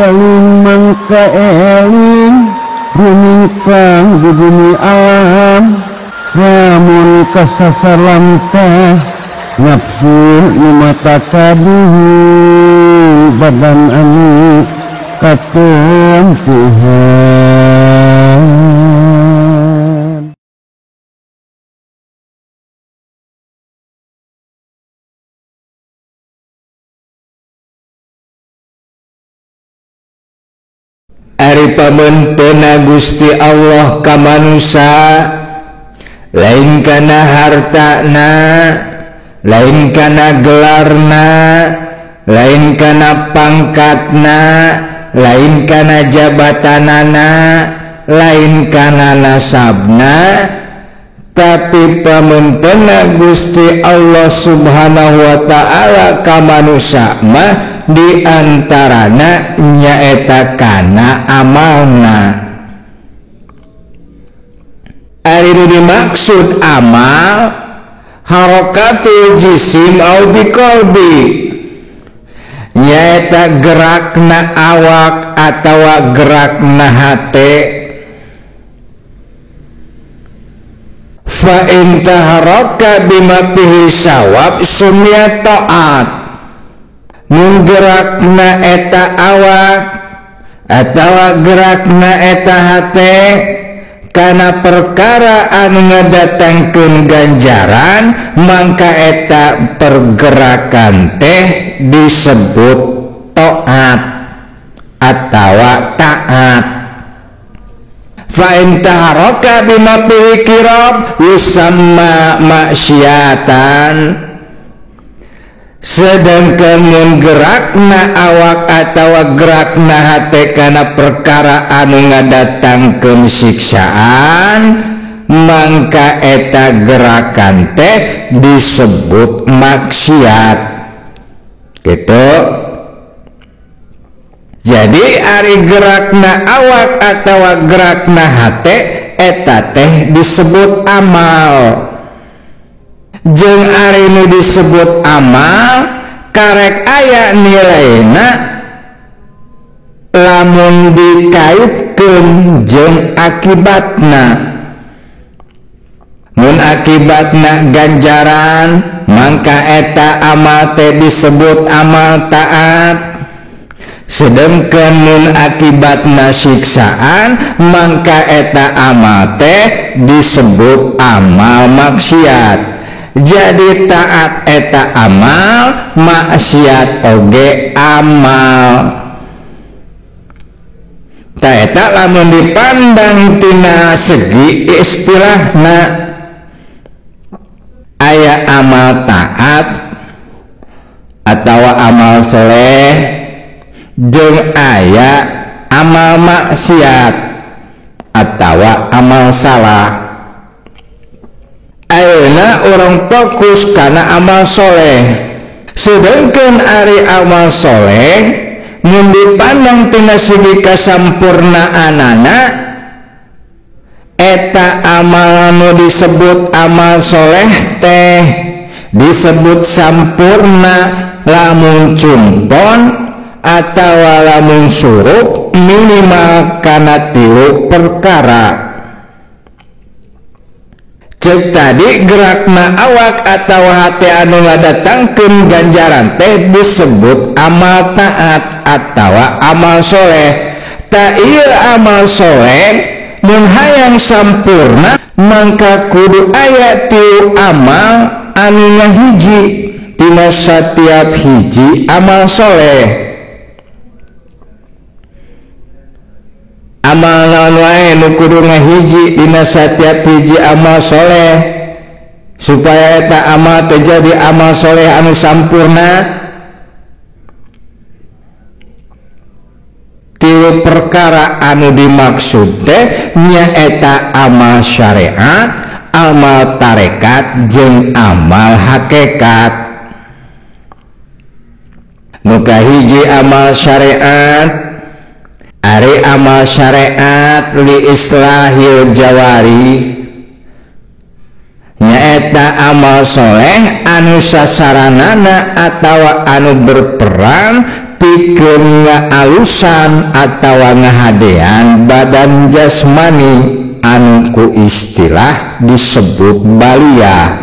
Eling mangka eling rumingkang di bumi alam lamun kasasar lamtah nafsu nu mata kaduhu badan anu katempuhan. Ari pamentena Gusti Allah ka manusa lain kana hartana, lain kana gelarna, lain kana pangkatna, lain kana jabatanana, lain kana nasabna, tapi pamentena Gusti Allah Subhanahu wa ta'ala ka manusa mah di antarana nyaeta kana amalna. Ari nu dimaksud amal harakatul jisim au biqalbi, nyaeta gerakna awak atawa gerakna hate. Fa in taharaka bima fihi sawab summiya ta'at. Mun gerakna eta awak atawa gerakna eta hate kana perkara anu ngadatangkeun ganjaran, mangka eta pergerakan teh disebut taat atawa taat. Fa in taharaka bima fihi kirab yusamma maksiatan. Sedangkan mun gerakna awak atawa gerakna hate kana perkara anu ngadatangkeun siksaan, mangka eta gerakan teh disebut maksiat. Gitu. Jadi ari gerakna awak atawa gerakna hate eta teh disebut amal. Jeung ari nu disebut amal karek aya nilaina lamun dikaitkeun jeung akibatna. Mun akibatna ganjaran, mangka eta amal teh disebut amal taat. Sedangkan mun akibatna siksaan, mangka eta amal teh disebut amal maksiat. Jadi taat eta amal, maksiat oge amal. Ta eta lamun dipandang tina segi istilahna aya amal taat atawa amal soleh jeung aya amal maksiat atawa amal salah. Ayeuna orang fokus kana amal soleh, sedangkan ari amal soleh mun dipandang tina segi kasampurnaanana eta amal anu disebut amal soleh teh disebut sampurna lamun cumpon atawa lamun surup minimal kana 3 perkara. Cek tadi gerakna awak atawa hate anu ngadatangkeun ganjaran teh disebut amal taat atawa amal soleh. Ta ieu amal soleh mun hayang sampurna mangka kudu aya 3 amal anu ngahiji tina satiap hiji amal soleh. Amal naon wae nu kudu ngahiji dina satiap hiji amal soleh supaya eta amal teh jadi amal soleh anu sampurna. 3 perkara anu dimaksud teh nyaeta amal syariat, amal tarekat, jeung amal hakikat. Nu kahiji amal syariat, ari amal syariat li islahil jawari nyaeta amal soleh anu sasaranana atawa anu berperan pikeun ngaalusan atawa ngahadean badan jasmani anu ku istilah disebut baliyah.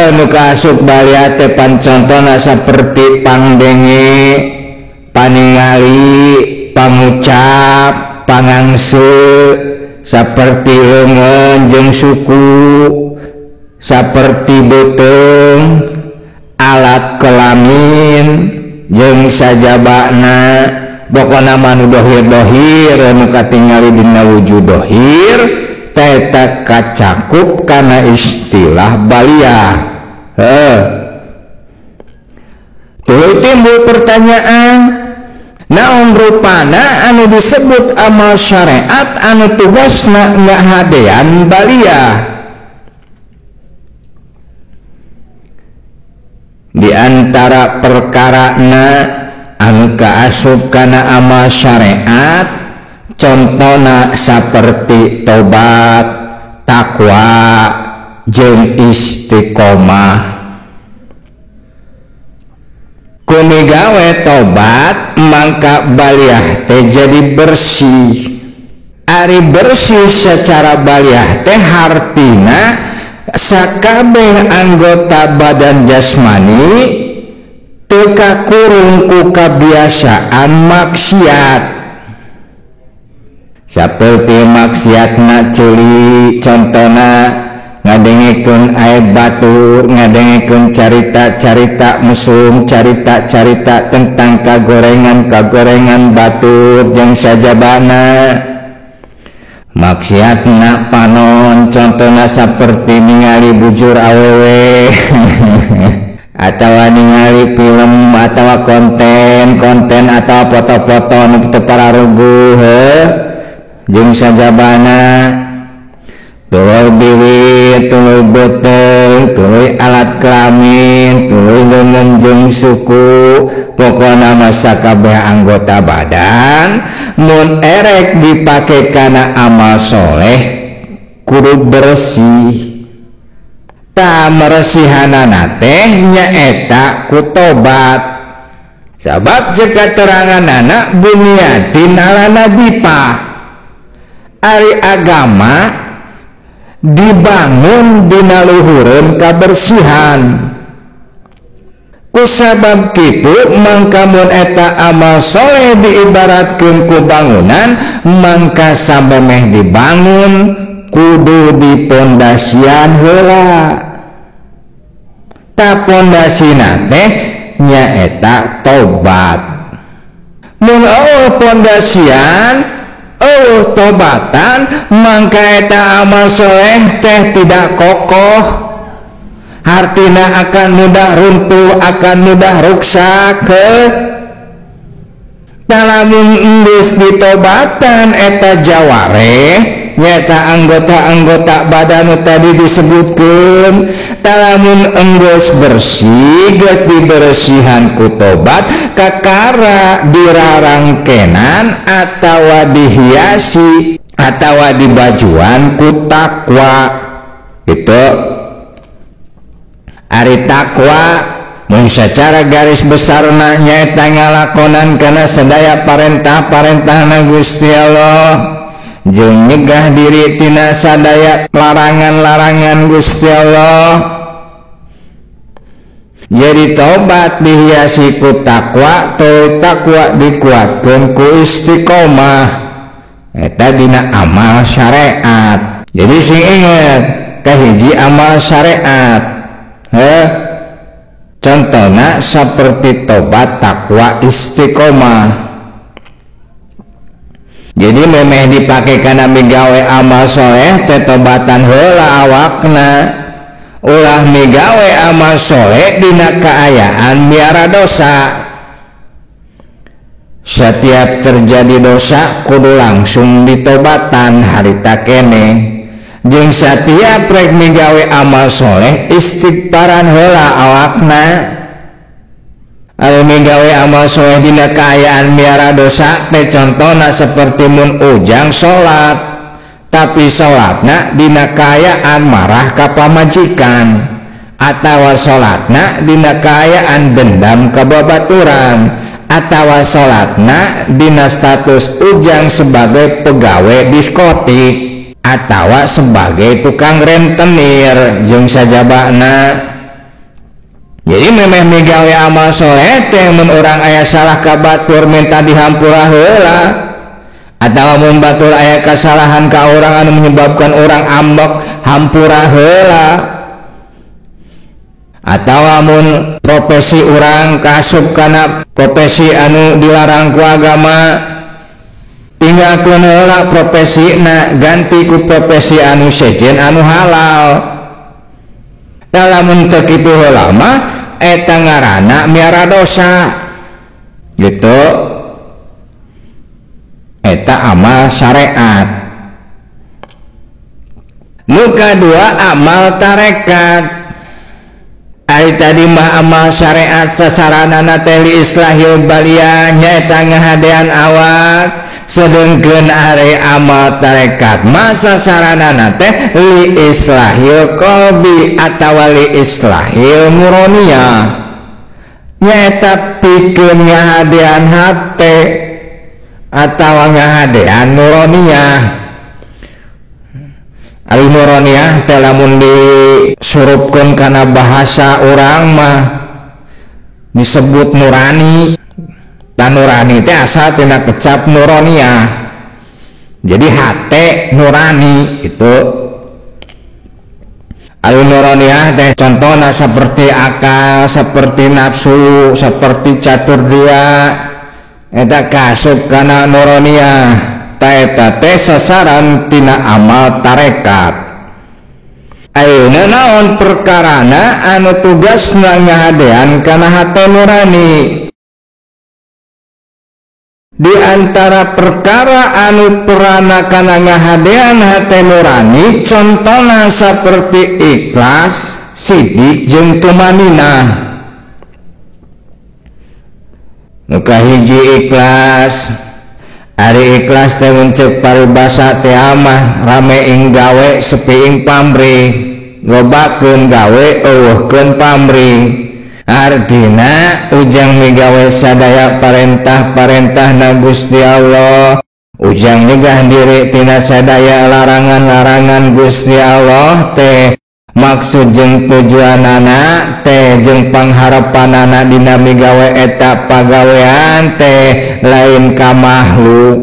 Nu kaasup baliyah teh pancontona saperti pangdenge, paningali, pangucap, pangangse, saperti leungeun jeung suku, saperti beuteung, alat kelamin jeung sajabana. Pokona mah nu dohir-dohir nu katingali dina wujud dohir teh eta kacakup kana istilah baliyah. Heuh. Tuluy timbul pertanyaan, naon rupana anu disebut amal syariat anu tugasna ngahadean baliyah? Di antara perkarana anu kaasup kana amal syariat contona saperti tobat, takwa, jeung istiqomah. Ku migawe tobat mangka baliyah teh jadi bersih. Ari bersih secara baliyah teh hartina sakabeh anggota badan jasmani teu kakurung ku kabiasaan maksiat. Saperti maksiatna ceuli, contona ngadengekeun aib batur, ngadengekeun carita-carita mesum, carita-carita tentang kagorengan-kagorengan batur jeung sajabana. Maksiatna panon, contona saperti ningali bujur awewe atawa ningali film atawa konten-konten atawa foto-foto nu teu pararuguh jeung sajabana. Tuluy biwit, tuluy beuteung, tuluy alat kelamin, tuluy leungeun jeung suku, pokona mah sakabeh anggota badan mun erek dipake kana amal soleh kudu bersih. Ta meresihanana teh nyaeta ku tobat. Sabab jeung kateranganana buniatin ala nadipa, ari agama dibangun dina luhureun kabersihan. Kusabab kitu mangka mun eta amal soleh diibaratkeun ku bangunan, mangka samemeh dibangun kudu dipondasian heula. Ta pondasina teh nyaeta tobat. Mun eueuh pondasian, eueuh tobatan, mangka eta amal soleh teh tidak kokoh. Hartina akan mudah runtuh, akan mudah ruksak. Talamun endus ditobatan eta jaware, nyata anggota-anggota badan tadi disebutkeun. Talamun enggeus bersih, geus dibersihan ku tobat, kakara dirarangkenan atawa dihiasi atawa dibajuan ku takwa. Gitu. Ari takwa mun secara garis besarna nyaeta ngalakonan kana sadaya parentah-parentahna Gusti Allah jeung nyegah diri tina sadaya larangan-larangan Gusti Allah. Jadi tobat dihiasi ku takwa, tuluy takwa dikuatkeun ku istiqomah. Eta dina amal syariat. Jadi sing inget kahiji amal syariat. Contohna seperti tobat, takwa, istiqomah. Jadi memeh dipake kana migawe amal soleh teh tobatan heula awakna. Ulah migawe amal soleh dina kaayaan miara dosa. Setiap terjadi dosa kudu langsung ditobatan harita keneh. Jeung satiap rek migawe amal soleh istighfaran heula awakna. Anu migawe amal soleh dina kaayaan miara dosa teh contona seperti mun ujang salat, tapi salatna dina kaayaan marah ka pamajikan atawa salatna dina kaayaan dendam ka babaturan atawa salatna dina status ujang sebagai pegawai diskotik atawa sebagai tukang rentenir jeung sajabana. Jadi memeh migawe amal soleh teh mun urang aya salah ka batur minta dihampura heula, atawa mun batur aya kasalahan ka urang anu menyebabkan urang ambek hampura heula, atawa mun profesi urang kasup kana profesi anu dilarang ku agama tinggalkeun heula profesina ganti ku profesi anu sejen anu halal. Lamun teu kitu heula mah eta ngaranna miara dosa gitu. Eta amal syariat. Nu kadua amal tarekat. Ari tadi mah amal syariat sasaranana teh li islahil baliyah nyaeta ngahadean awak, sedengkeun ari amal tarekat mah sasaranana teh li islahil qalbi atawa li islahil nuroniyah nyaeta pikeun ngahadean hate atawa ngahadean nuroniyah. Ari nuroniyah teh lamun disurupkeun kana bahasa urang mah disebut nurani. Ta nurani teh asal tina kecap nuroniyah. Jadi hate nurani itu. Ari nuroniyah teh contohna seperti akal, seperti nafsu, seperti catur dia eta kasup kana nuroniyah. Ta eta teh sasaran tina amal tarekat. Ayeuna naon perkarana anu tugasna ngahadean kana hate nurani? Di antara perkara anu perana kana ngahadean hate nurani contohna seperti ikhlas, sidik jeung tumaninah. Nu kahiji ikhlas. Ari ikhlas teh mun ceuk paribasa teh mah rame ing gawe sepi ing pamrih, lobakeun gawe eueuhkeun pamrih. Artina ujang migawe sadaya parentah-parentahna Gusti Allah, ujang nyegah diri tina sadaya larangan-larangan Gusti Allah teh maksud jeung tujuanana teh jeung pangharapanana dina migawe eta pagawean teh lain ka makhluk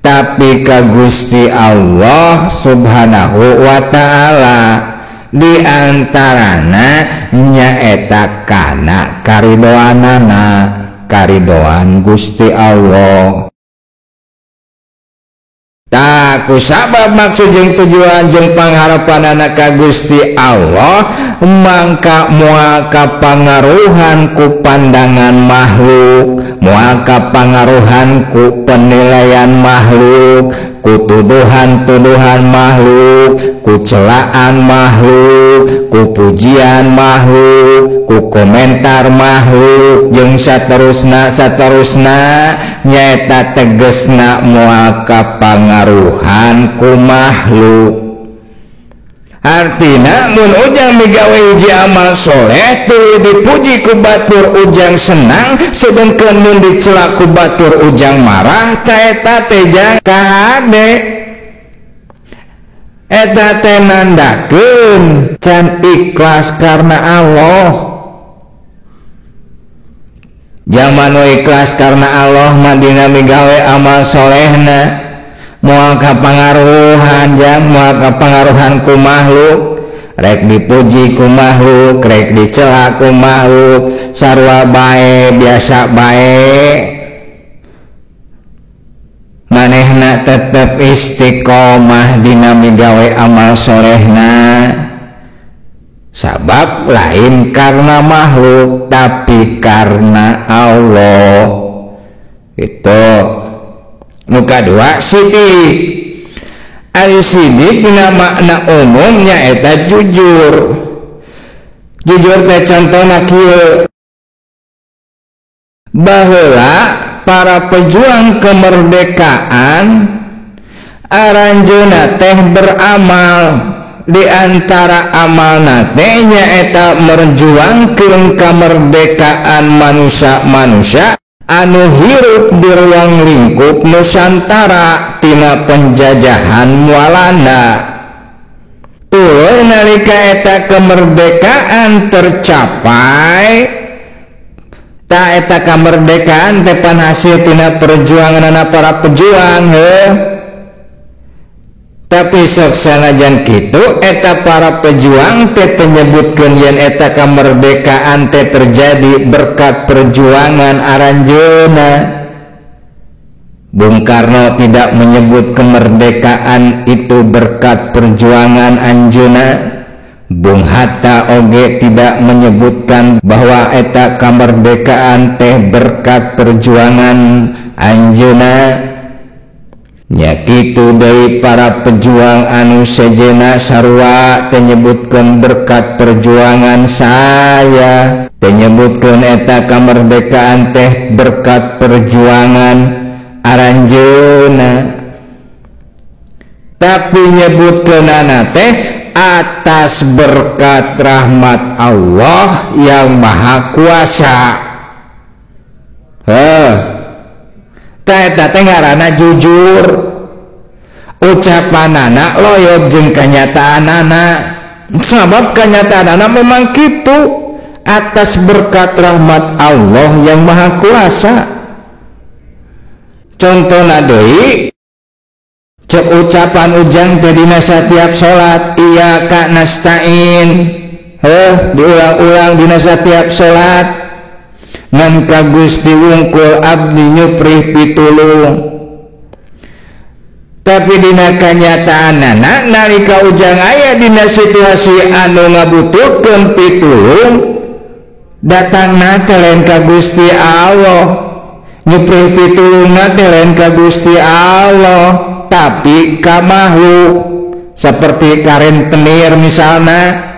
tapi ka Gusti Allah Subhanahu wa ta'ala. Di antarana nyaeta kana karidoanana, karidoan Gusti Allah. Tak kusabab maksud jeung tujuan jeung pangharapanana ka Gusti Allah mangka moal kapangaruhan ku pandangan makhluk, moal kapangaruhan ku penilaian makhluk, ku tuduhan-tuduhan makhluk, ku celaan makhluk, ku pujian makhluk, ku komentar makhluk jeung saterusna saterusna nyaeta tegesna moal kapangaruhan ku makhluk. Artina mun ujang migawe hiji amal soleh tuluy dipuji ku batur ujang senang, sedengkeun mun dicela ku batur ujang marah, ta eta teh jang kahade. Eta teh nandakeun can ikhlas karena Allah. Jaman nu ikhlas karena Allah mah dina migawe amal solehna moal kapangaruhan jang moal kapangaruhan ku makhluk, rek dipuji ku makhluk, rek dicela ku makhluk, sarua bae biasa bae. Manehna tetep istiqomah dina migawe amal solehna sabab lain karena makhluk tapi karena Allah. Itu nu kadua sidik. Ari sidik dina makna umumnya eta jujur. Jujur teh contohna kieu. Baheula para pejuang kemerdekaan aranjeunna teh beramal Di antara amalna teh nyaeta merjuangkeun kemerdekaan manusia-manusia anu hirup di ruang lingkup Nusantara tina penjajahan Walanda. Tuluy nalika eta kemerdekaan tercapai, ta eta kemerdekaan teh pan hasil tina perjuanganana para pejuang heuh. Tapi sok sanajan kitu eta para pejuang teh menyebutkeun yen eta kemerdekaan teh terjadi berkat perjuangan aranjeunna. Bung Karno tidak menyebut kemerdekaan itu berkat perjuangan anjeunna. Bung Hatta oge tidak menyebutkan bahwa eta kemerdekaan teh berkat perjuangan anjeunna. Nya kitu deui para pejuang anu sejenna sarua teh nyebutkeun berkat perjuangan saya, teh nyebutkeun eta kemerdekaan teh berkat perjuangan aranjeunna. Tapi nyebutkeunana teh atas berkat rahmat Allah yang Maha Kuasa. Heuh. Eta teh ngaranna jujur, ucapanana loyot jeung kanyataanana. Sabab kanyataanana memang kitu, atas berkat rahmat Allah yang Maha Kuasa. Contohna deui, cek ucapan ujang teh dina satiap salat, iyyaka nasta'in. Heuh, diulang-ulang dina satiap salat. Ngan ka Gusti wungkul abdi nyuprih pitulung. Tapi dina kanyataanana nalika ujang aya dina situasi anu ngabutuhkeun pitulung, datangna teh lain ka Gusti Allah, nyuprih pitulungna teh lain ka Gusti Allah, tapi ka makhluk seperti karentenir misalna.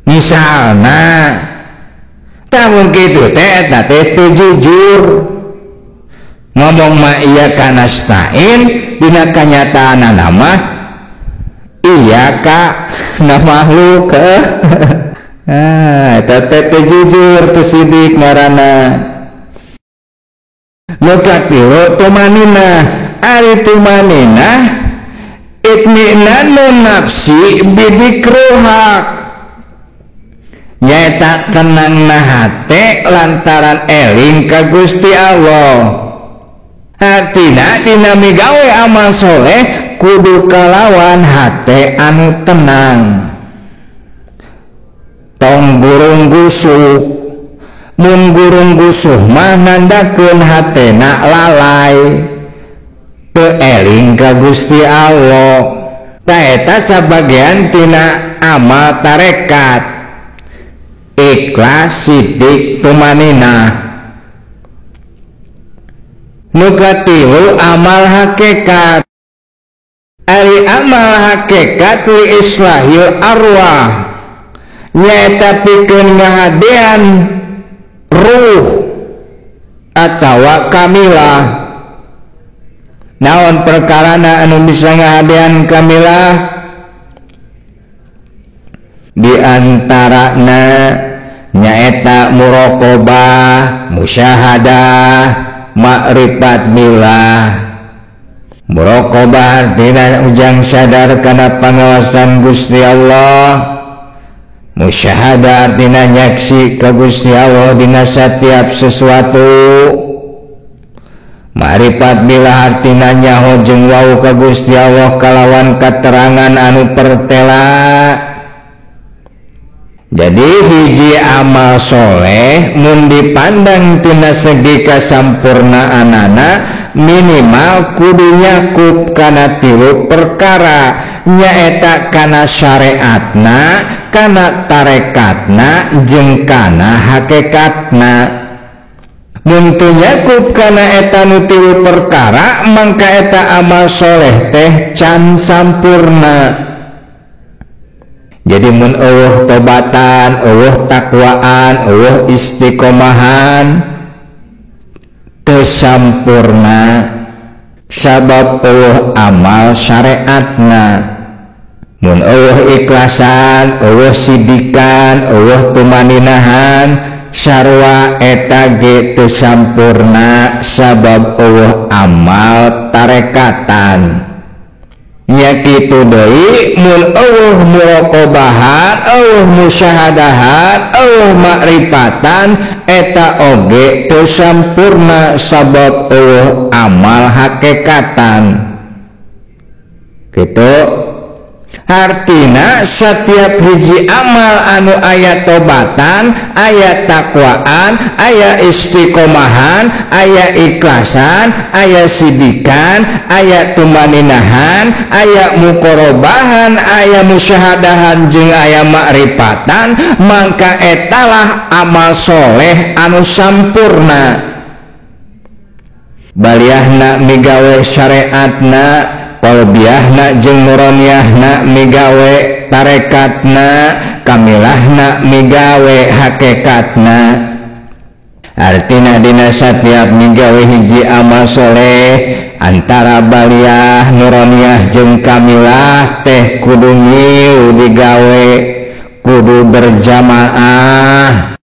Misalna tamun kitu teh eta teh teu jujur. Ngomong mah iya ka nasta'in, dina kanyataanana mah iya ka na makhluk. Ah, eta teh teu jujur, teu sidik ngaranna. Nu katilu tumanina, ari tumanina itminanun nafsi bidzikruha, nyaeta tenangna hate lantaran eling ka Gusti Allah. Artina dina migawe amal soleh kudu kalawan hate anu tenang, tong gurung gusuh. Mun gurung gusuh mah nandakeun hatena lalai, teu eling ka Gusti Allah. Ta eta sabagian tina amal tarekat, ikhlas, sidik, tumanina. Nu katilu amal hakikat. Ari amal hakikat li islahil arwah, nyaeta pikeun ngahadean ruh atawa kamilah. Naon perkarana anu bisa ngahadean kamilah? Di antarana nyaeta muraqabah, musyahadah, makrifat billah. Muraqabah artina ujang sadar kana pangawasan Gusti Allah. Musyahadah artina nyaksi ka Gusti Allah dina satiap sesuatu. Makrifat billah artina nyaho jeung wau ka Gusti Allah kalawan katerangan anu pertela. Jadi hiji amal soleh mun dipandang tina segi kasampurnaanana minimal kudu nyakup kana tilu perkara, nyaeta kana syariatna, kana tarekatna, jeung kana hakikatna. Mun teu nyakup kana eta nu tilu perkara, mangka eta amal soleh teh can sampurna. Jadi mun eueuh tobatan, eueuh takwaan, eueuh istiqomahan teu sampurna, sabab eueuh amal syariatna. Mun eueuh ikhlasan, eueuh sidikan, eueuh tumaninahan, sarua eta ge teu sampurna sabab eueuh amal tarekatan. Nya kitu deui mun eueuh muraqabahan, eueuh musyahadahan, eueuh makrifatan, eta oge teu sampurna sabab eueuh amal hakikatan. Kitu. Artina setiap hiji amal anu aya tobatan, aya takwaan, aya istiqomahan, aya ikhlasan, aya sidikan, aya tumaninahan, aya mukorobahan, aya musyahadahan jeung aya makrifatan, mangka etalah amal soleh anu sampurna. Baliahna migawe syariatna, qalbiahna jeung nuraniahna migawe tarekatna, kamilahna migawe hakikatna. Artina dina satiap migawe hiji amal soleh antara baliah nuraniah jeung kamilah teh kudu ngiu digawe, kudu berjamaah.